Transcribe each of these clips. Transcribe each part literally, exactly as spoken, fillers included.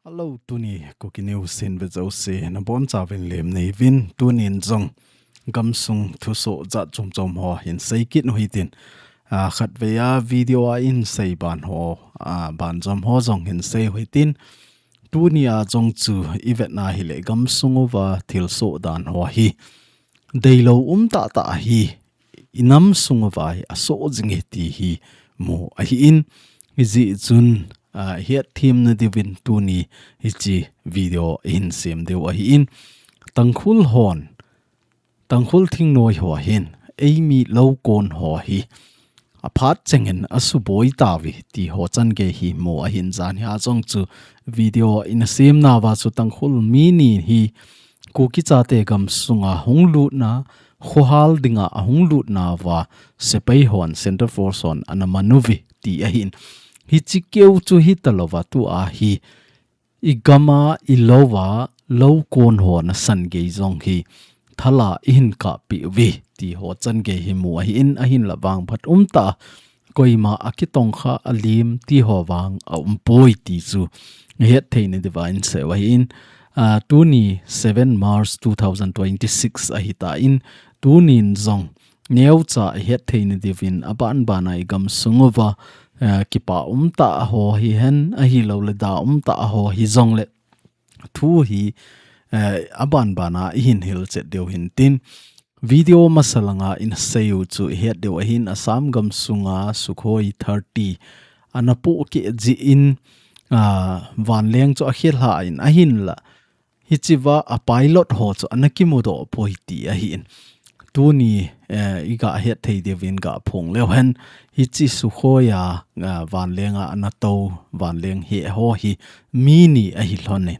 Hello, tuni Kuki News in vejouse nabonchauvin lemneiyuvin, tunin jong gamsung thusoh jat chomchom ho hinsei kit uhitin, a, khatvei a video a hinsei ban ho, a, banjom ho jong hinsei uhitin, tuni a jong chu ivetna hileh gamsung uva thilsoh dan ho hi deilou um tahtah hi inam sung uva hi asoh jing e ti hi mu ahin, hijeh chun, a, hetthem nadiuvin tuni hiche video ihin sem diu ahin, Tangkhul hon, Tangkhul thingnoi ho hin eimi loukon ho hi aphat chengin asuboi tauve ti ho changei hi mu ahin, janhi a jong chu video ina semnauva chu Tangkhul mi ni hi Kuki chate gamsunga hunglutna, khohal dinga ahunglutnauva sepai hon, Centre Force hon ana man uve ti ahin. Hiche keu chu hitalouva tua hi igama ilouva loukon ho nasan gei jong hi thala ihin kahpeh uve ti ho changei hi mu ahin, ahinla vangphat umtah a koima akitongkha alim ti ho vang aumpoi ti chu hetthei nadiuva inseiu ahin, a, tuni seven March two thousand twenty-six ahitan, tunin jong neocha hetthei nadiuvin abanbana igamsung uva, a, kipa umtah ho hihen ahilouleh da umtah ho hijongleh thu hi, a, abanbana ihin hilchet diu hintin, video masa langa ina seiu chu ihet diu ahin, Assam gamsunga Sukhoi thirty ana pohkeh jeh in, a, vanleng chu akhelhah in ahinla hichea a pilot ho chu ana kimudoh poi ti ahin. Tuni, eh, iga hetthei diuvin gaphong leuhen, hiche Sukhoi a, a, vanlenga ana tou vanleng heh ho hi mi ni ahilhonin,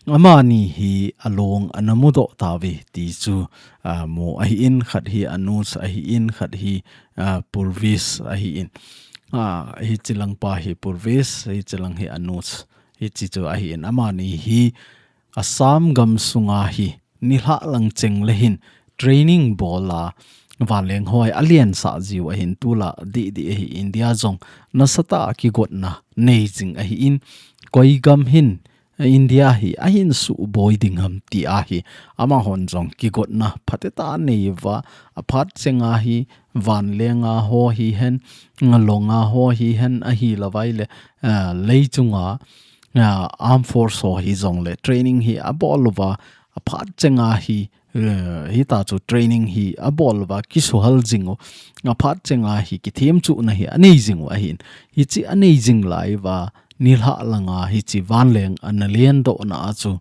amani hi along ana mudoh tauve ti chu, a, mu ahin, khat hi Anuj ahin, khat hi, a, Purvis ahin. A, hichelang pa hi Purvis, hichelang hi Anuj, hiche chu ahin, amani hi Assam gamsunga hi nilhah lang chengle hin training bola vanleng ho hi alensah jiu ahin, tulai didi ahi, India jong nasatah a kigotna nei jing ahin, koi gam hin India hi ahin suboi ding ham tia hi amahon jong kigotna phatecha aneiuva, aphat chenga hi vanlenga ho hihen, longa ho hihen ahilouvaileh, a, leichunga, a, Armed Force ho hijongleh training hi abol uva, aphat chenga hi, a, hita chu training hi abol uva kisuhal jingu, aphat chenga hi kithemchuhna hi anei jingu ahin. Hiche anei jing laiuva nilhah langa hiche vanleng ana lendohna a chu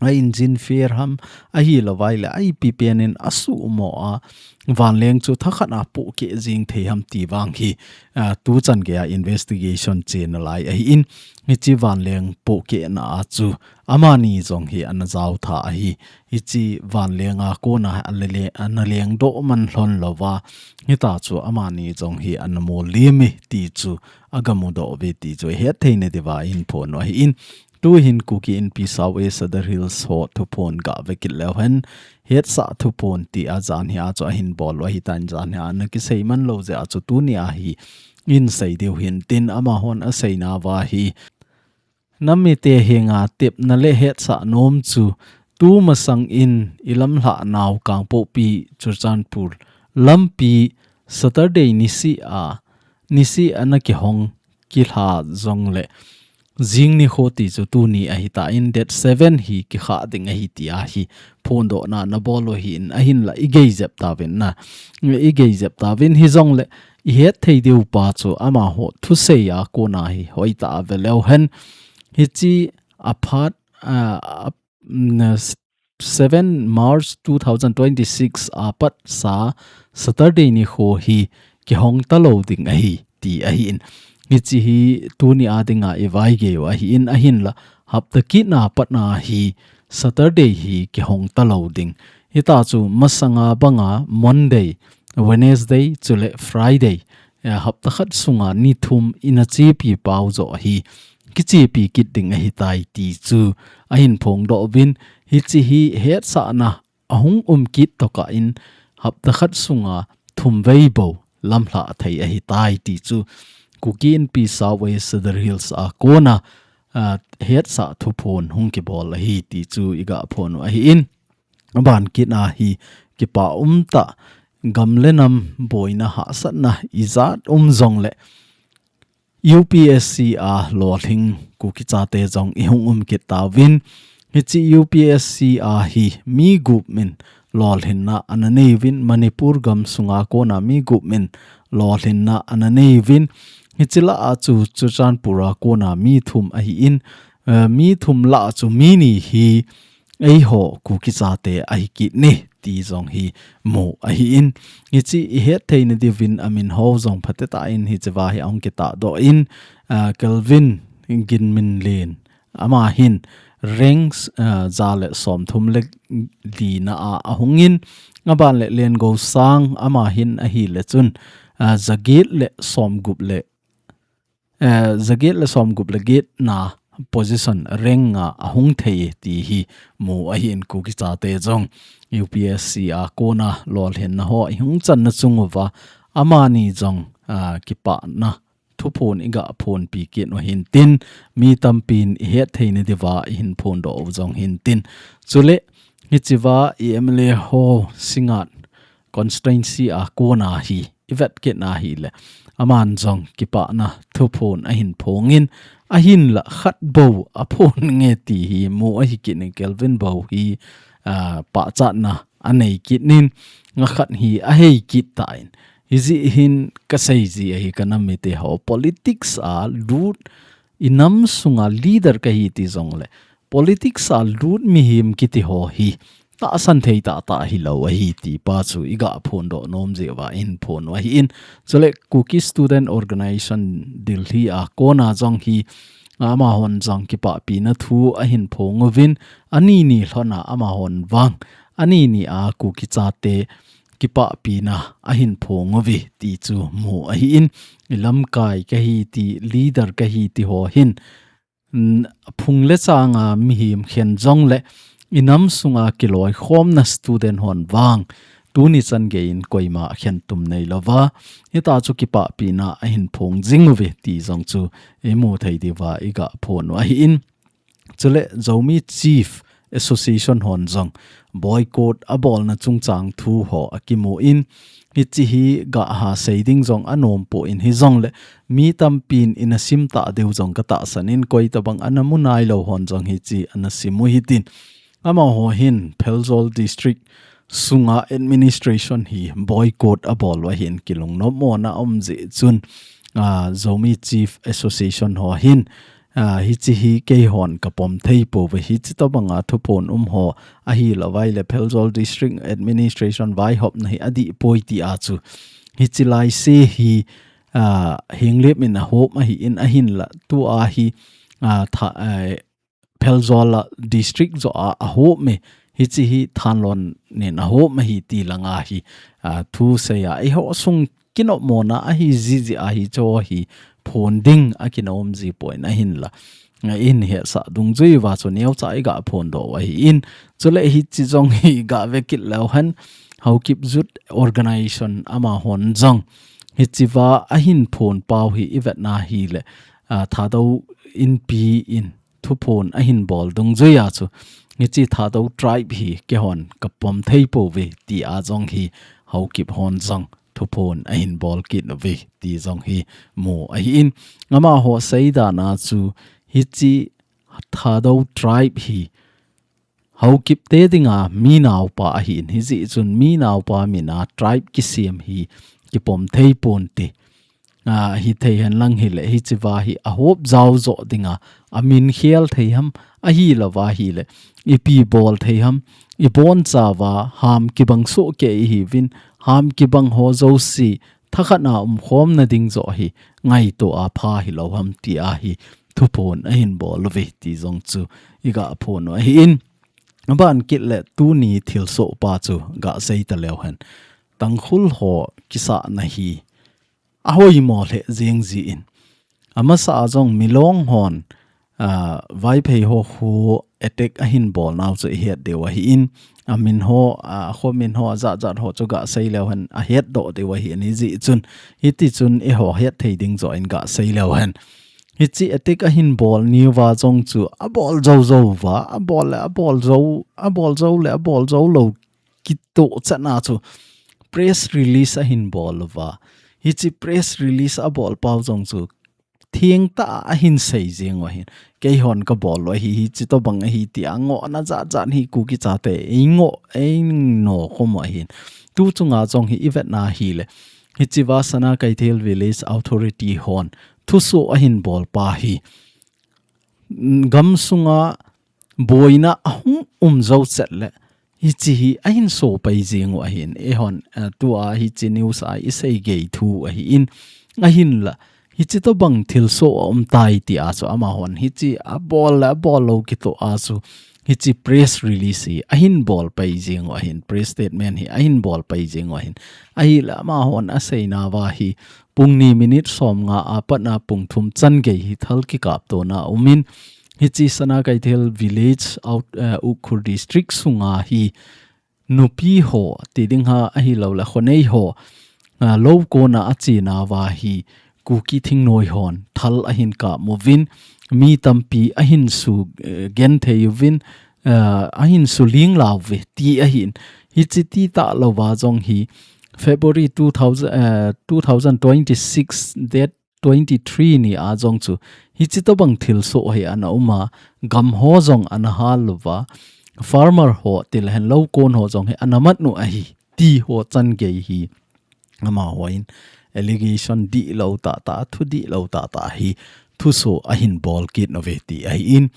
a engine fail ham ahilouvaileh a ipi penin asuhmo a vanleng chu thakhat a pohkeh jing thei ham ti vang hi, a, tuchan geiya investigation chena lai ahin, hiche vanleng pohkehna a chu amani jong hi ana jaotha ahi, hiche vanlenga kona ana le-, ana lengdoh man lhon louva, hita chu amani jong hi ana molliem e ti chu agamudoh uve ti chu hetthei nadiuva ihin phon u ahin, tuhin Kuki Inpi South East Sadar Hills ho thuphon gavekit leuhen, hetsah thuphon tia janhi a chu ahin bol u ahitan, janhi a ana kisei man lou jeh a chu tuni a hi insei diu hintin, amahon aseinauva hi namite henga tepna le hetsah nom chu tumasangin ilamlhahnau Kangpokpi Churachandpur lampi Saturday niseh a, niseh a ana kihong kilha jongleh jing nikho ti chu tuni ahitan, date seven hi kikhah ding ahi tia hi phondohna nabol u ahin, ahinla igei jep tauvin na, igei jep tauvin, hijongleh ihetthei diu pa chu amaho thusei a kona hi hoitah a veleuhen, hiche aphat, a, a, mm, seven March two thousand twenty-six a patsa Saturday nikho hi kihong talou ding ahi ti ahin. Hiche hi tuni a dinga ivaigei u ahin, ahinla hapta kit a patna hi Saturday hi kihong talou ding. Hita chu masanga banga Monday, Wednesday, chuleh Friday, eh, hapta khat sunga ni thum ina chepi pau joh hi kichepi kit ding ahitai ti chu ahin phongdoh uvin, hiche hi hetsahna ahung um kit tokah in hapta khat sunga thum vei bou lamlha thei ahi tai ti chu Kuki Inpi South West Sadar Hills a kona, ah, hetsah thuphon hung kibol ahi ti chu i ga phon u ahi in. Aban kit a hi kipa um ta, gam le nam boina hahsatna ijat um jong le U P S C a lolhing Kuki chate jong i hung um kit tauvin. Hichi U P S C a hi mi gup min lolhinna ana nei uvin, Manipur gam sunga kona mi gup min lolhinna ana nei uvin. Hichi la a chu Churachandpur a kona mi thum ahi in, eh, mi thum la a chu mi ni hi eiho Kuki chate ahi kit ni ti jong hi mu ahi in. Hichi i het theina diuvin a min ho jong phatecha in hichi va hi ahung kitah doh in, ah, Kelvin Ginminlen ama hin rank, ah, ja le som thum le li na a ahung in, aban le Lengosang ama hin ahi le chun, ah, ja get le som gup le eh, ja get le som gup le get na position rank a ahung thei ti hi mu ahi in Kuki chate jong U P S C a kona lolhinna ho i hung channa chung uva amani jong, ah, kipana thuphon i ga phonpi kit u hin tin, mi tampin i het theina diuva i hin phondoh u jong hin tin. Chule hichi va i M L A ho Singngat constituency a kona hi i vet kit na hi le, aman jong kipana thuphon ahin phong in, ahin la khat bou a phong nge ti hi mu ahi kit in, Kelvin bou hi, ah, pachatna a nei kit in, nga khat hi a hei kit ta in. Hijeh hin ka sei ji ahi ka nam mite ho, politics a lut, i nam sunga leader ka hi ti jong le, politics a lut mihem kiti ho hi tahsan thei tahtah hilou ahi ti pa chu i ga phondoh nom jeh uva i hin phon u ahi in. Chule Kuki Student Organization Delhi a kona jong hi amahon jong kipahpina thu ahin phong uvin, ani ni lhon a amahon vang ani ni a Kuki chate kipahpina ahin phong uve ti chu mu ahi in. I lamkai ka hi ti, leader ka hi ti ho hin mm, phung le changa mihem khen jong le i nam sunga kiloikhomna student hon vang tuni chan gei in koima khen tum nei louva, hita chu kipahpina ahin phong jing uve ti jong chu i mu thei diuva i ga phon u ahi in. Chule Zomi Chief Association hon jong boycott a bolna chungchang thu ho a kimu in, hichi hi ga ha sei ding jong a nom poi, hijongle mi tampin i na sim ta diu jong ka tahsan in, koi tabang a na mu nailou hon jong hichi a na sim u hitin. Amaho hin Pherzawl District sunga administration hi boycott a bol u ahin kilungnom mona um jeh chun, ah, Zomi Chief Association ho hin, ah, hichi hi keihon ka pom thei pouve, hichi tabanga thuphon um ho ahilouvai le Pherzawl District Administration vaihopna hi adih poi ti a chu. Hichi lai se hi, ah, Henglep in a hop ahi in ahinla tua hi, ah, tha, eh, Pherzawl a district joh a, a hop me, hichi hi Thanlon nin a hop me hi ti langa hi, ah, thu sei a, eiho sung kinop mona ahi jiji a hicho hi phon ding a kinom ji poi ahinla. Nga in hetsah dungjui uva chu neocha i ga phondoh u ahi in. Chule hichi jong hi ga ve kit leu hen, Haokip Youth Organization amahon jong hichi va ahin phon pau hi i vet na hi le, ah, Thadou Inpi in thuphon ahin bol dungjui a chu, hichi Thadou tribe hi keihon ka pom thei pouve ti a jong hi Haokip hon jong thuphon ahin bol kit uve ti jong hi mu ahi in. Amaho seidan a chu hichi Thadou tribe hi Haokip te dinga mi naopa ahi in, hijeh chun mi naopa min a tribe kisem hi kipom thei ponte. Ah, hithei hen lang hile, hichi va hi a hop jao joh dinga, a min khel thei ham, ahilouva hile, ipi bol thei ham, i boncha uva, ham kibang soh kei i hiuvin, ham kibang ho jouse, thakhat na umkhomna ding joh hi, ngaito a pha hilou ham ti a hi, thuphon ahin bol uve ti jong chu, i ga phon u ahi in. Aban kit le tuni thilsoh pa chu ga sei ta leu hen. Tangkhul ho kisahna hi ahoimo lheh jeng ji in. Amasa a jong Milong hon, ah, Vaiphei ho khu attack ahin bol nau chu i het diu ahi in. amin ho, a, akho min ho, ajat jat ho chu gasei leu hen, ahetdoh diu ahin, hijeh chun, hiti chun eiho hetthei ding joh in gasei leu hen. Hiche attack ahin bol niuva jong chu, abol jou jou uva, abol le, abol jou, abol jou le, abol jou lou kitoh chan a chu, press release ahin bol uva. Hiche press release abol pau jong chu, thengtah a ahin sei jeng u ahin. Keihon kabol u ahi, hiche tobang ahi tia ngohna jat jat hi Kuki chate eingoh, einokhum u ahin. Tu chunga jong hi ivetna hile, hichea Sana Keithel Village Authority hon thusoh ahin bol pa hi, mm, gamsunga boina ahung um jou chet le, hiche hi ahin so pai jeng u ahin. Eihon, eh, tua hiche news a isei gei thu ahin. Ahinla, hiche tobang thilsoh aum tai tia chu amahon hiche abol le abol lou kitoh a chu, hiche press release hi ahin bol pai jeng u ahin, press statement hi ahin bol pai jeng u ahin. Ahile amahon aseinauva hi, pung ni minute som nga a pat a pung thum chan gei hi thal kikaptona aumin, hiche Sana Keithel Village out, eh, Ukhrul District sunga hi nupi ho, ti ding ham ahilou le khonei ho, ah, lou kona achenauva hi Kuki thingnoi hon thal ahin kap uvin, mi tampi ahin su, eh, genthei uvin, eh, ahin su ling lau ve ti ahin. Hiche ti talouva jong hi February two thousand, eh, two thousand twenty-six date twenty-three ni a jong chu, hiche tobang thilsoh hi ana um a, gam ho jong ana hal uva, farmer ho ti le hen lou kon ho jong hi ana mat u ahi, ti ho chan gei hi, amahon allegation dihlou tahtah, thu dihlou tahtah hi thusoh ahin bol kit uve ti ahin.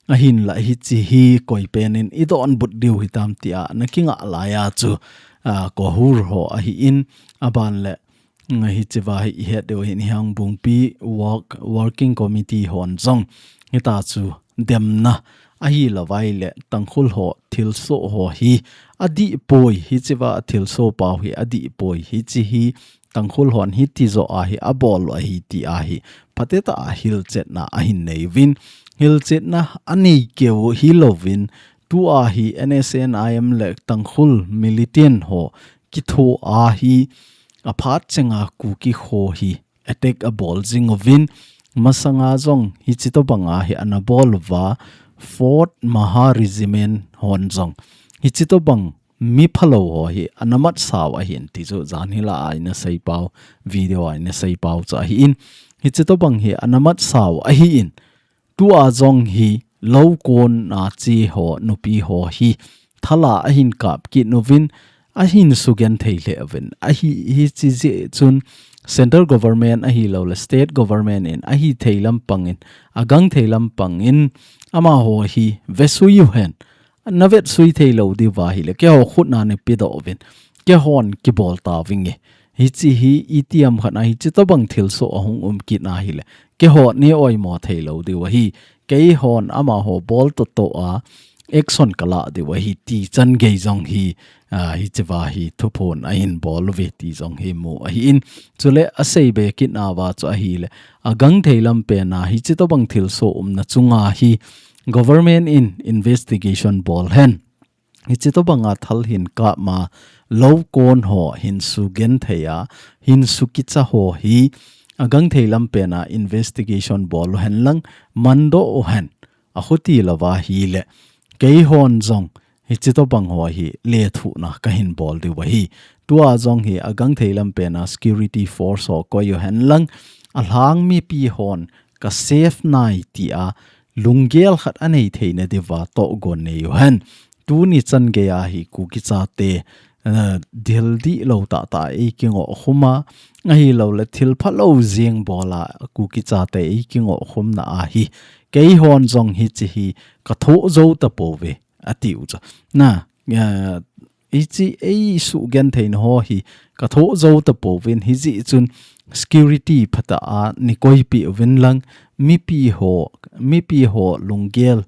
Ahinla hiche hi koi pen in idonbut diu hitam tia ana kingah lai a chu, ah, KOHUR ho ahin, aban le, mm, hichea hi ihet diu ahin, Hengbungpi work, working committee hon jong hitia chu demna ahilou vai le, Tangkhul ho thilsoh ho hi adih poi, hichea thilsoh pau hi adih poi, hiche hi Tangkhul hon hiti joh a hi abol u ahi tia hi phatecha a hilchetna ahin nei uvin, hilchetna anei keu hilouvin, tua hi N S N I M le Tangkhul militant ho kitho a hi aphat chenga Kuki ho hi attack abol jing uvin, masanga jong hiche tobanga hi ana bol uva, Fourth Mahar Regiment hon jong hiche tobang mi phalou ho hi ana matsau ahin ti chu jan hilai a ina seipau, video a ina seipau chu ahin, hiche tobang hi ana matsau ahin, tua jong hi lou kona che ho, nupi ho hi thal a ahin kap kit uvin, ahin sugenthei lheh uvin. Ahi, hiche jeh chun central government ahilou le state government in ahithei lampang in, agangthei lampang in amaho hi vesui uhen. Navet sui thei lou diu va ahile, keiho khut na neipedoh uvin, keihon kibol tauvinge. Hiche hi itiham khat a hiche tobang thilsoh ahung um kit na ahile, keiho nei oimo thei lou diu ahi. Keihon amaho bol toh toh a action kalah diu ahi ti chan gei jong hi, ah, hichea hi thuphon ahin bol uve ti jong hi mu ahin. Chule asei be kit nauva chu ahile, agangthei lam pen a hiche tobang thilsoh umna chunga hi government in investigation bol hen. Hiche tobanga thal hin kap ma, lou kon ho hin sugenthei a, hin sukicha ho hi, agangthei lam pen a investigation bol uhen lang, mandoh uhen, akhuti lou va ahile, keihon jong, hiche tobang ho hi, lethuhna kahin bol diu ahi. Tua jong hi, agangthei lam pen a security force ho koi uhen lang, alhang mipi hon ka save nai tia, lunggel khat anei theina diuva tohgon nei uhen. Tuni chan gei a hi Kuki chate, eh, dildih lou tahtah a eikingoh khum a, ahilou le thil phalou jeng bol a Kuki chate eikingoh khumna a hi, keihon jong hiche hi kathoh jou tapouve, atiu chu. Na, eh, hiche eisugentheina ho hi kathoh jou tapouvin, hijeh chun security phatah a neikoipeh uvin lang, mipi ho, mipi ho lunggel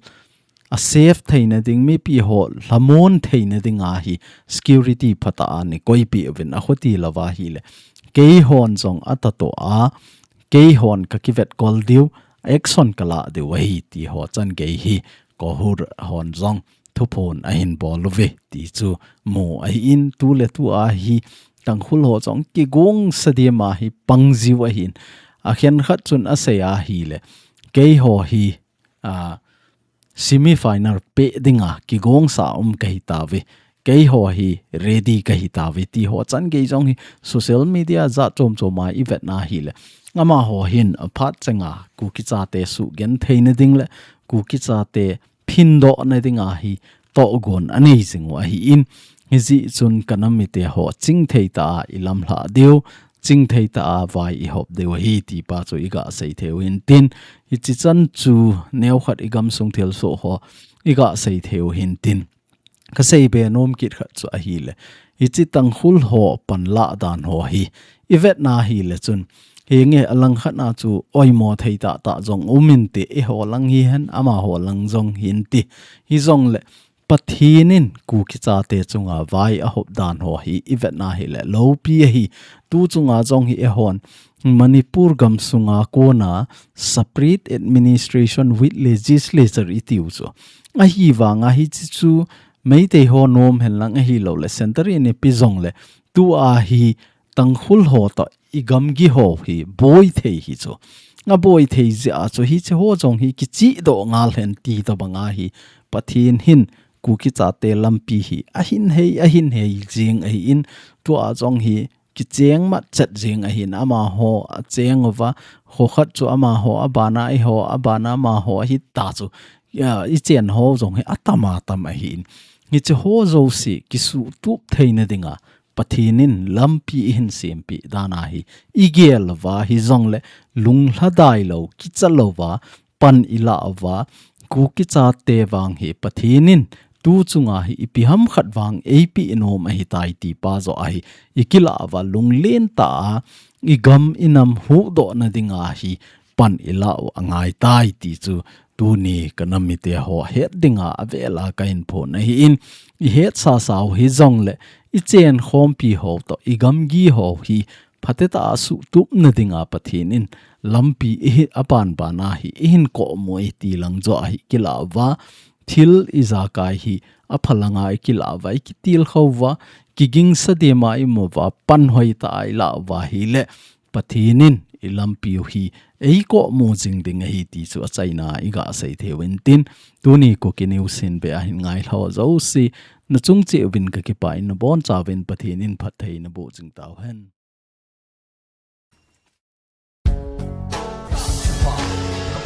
a save theina ding, mipi ho lhamon theina ding a hi security phatah a neikoipeh uvin, akhuti lou va ahile, keihon jong atatoh a, keihon kakivetkol diu, action kalah diu ahi ti ho chan gei hi, KOHUR hon jong thuphon ahin bol uve ti chu mu ahin, tu le tu a hi Tangkhul ho jong kigongsa dema hi pangjiu ahin. Akhen khat chun asei ahile, keiho hi, a, semi final peh dinga kigongsa um kahi tauve, keiho hi ready kahi tauve ti ho changei jong hi social media jat chom chom a ivet na hile, amaho hin aphat chenga Kuki chate sugenthei na ding le Kuki chate phindoh na dinga hi tohgon anei jing u ahin, hijeh chun kanam mite ho chingthei tah a ilamlhah diu, chingthei tah a vai ihop diu ahi ti pa chu iga sei thei u hintin, hichi chan chu neokhat igamsung thilsoh ho iga sei thei u hintin. Kasei be nom kit khat chu ahile, hichi Tangkhul ho panlah dan ho hi ivet na hile chun, hinge alang khat na chu oimo thei tah tah jong um inte, eiho lang hihen, amaho lang jong hinte. Hijongle Pathen in Kuki chate chunga vai ahop dan ho hi ivet na hile loupi ahi. Tu chunga jong hi eihon Manipur gamsunga kona separate administration with legislature itiu chu. Ahivanga hichi chu Meitei ho nom henlang ahilouleh Centre in ipi jongle, tua hi Tangkhul ho toh igamgi ho hi boi thei hi chu. Aboi thei jeh a chu hichi ho jong hi kichihdoh ngal hen ti tobanga hi Pathen hin Kuki chate lampi hi ahin hei, ahin hei jing ahin, tua jong hi kicheng mat chet jing ahin, amaho acheng uva, kho khat chu amaho abana eiho, abana amaho ahita chu, ya, ichen ho jong hi atam atam ahin. Hichi ho jouse kisuhtup theina dinga Pathen in lampi ihin sempeh dan ahi. Igel uva hijongle lunglhadai lou, kicha louva pan ilah uva, Kuki chate vang hi Pathen in tu chunga hi ipi ham khat vang eipeh nom ahitai ti pa joh ahi. Ikilah uva lunglen tah a igam inam huhdoh na dinga hi pan ilah u angaitai ti chu tuni kanam mite ho het dinga avel a kahin phon ahin, ihetsa sau hijongle ichen khompi ho toh igamgi ho hi phatetah a suhtup na dinga Pathen in lampi ihi aban ban a hi ihin komu e ti lang joh ahi kilah uva, thil ijakai hi aphalanga ikilah uva, ikitilkhou uva, kigingsa dema imu uva, pan hoitah a ilah uva hile Pathen in ilampiu hi eikomu jing ding ahi ti chu achaina iga sei thei u hintin, tuni Kuki News hin be ahin ngailhah jouse nachung cheh uvin kakipah in, nabonchauvin Pathen in phatthei naboh jing tauhen.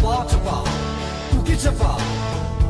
Chapa, Chapa, Kuki Chapa.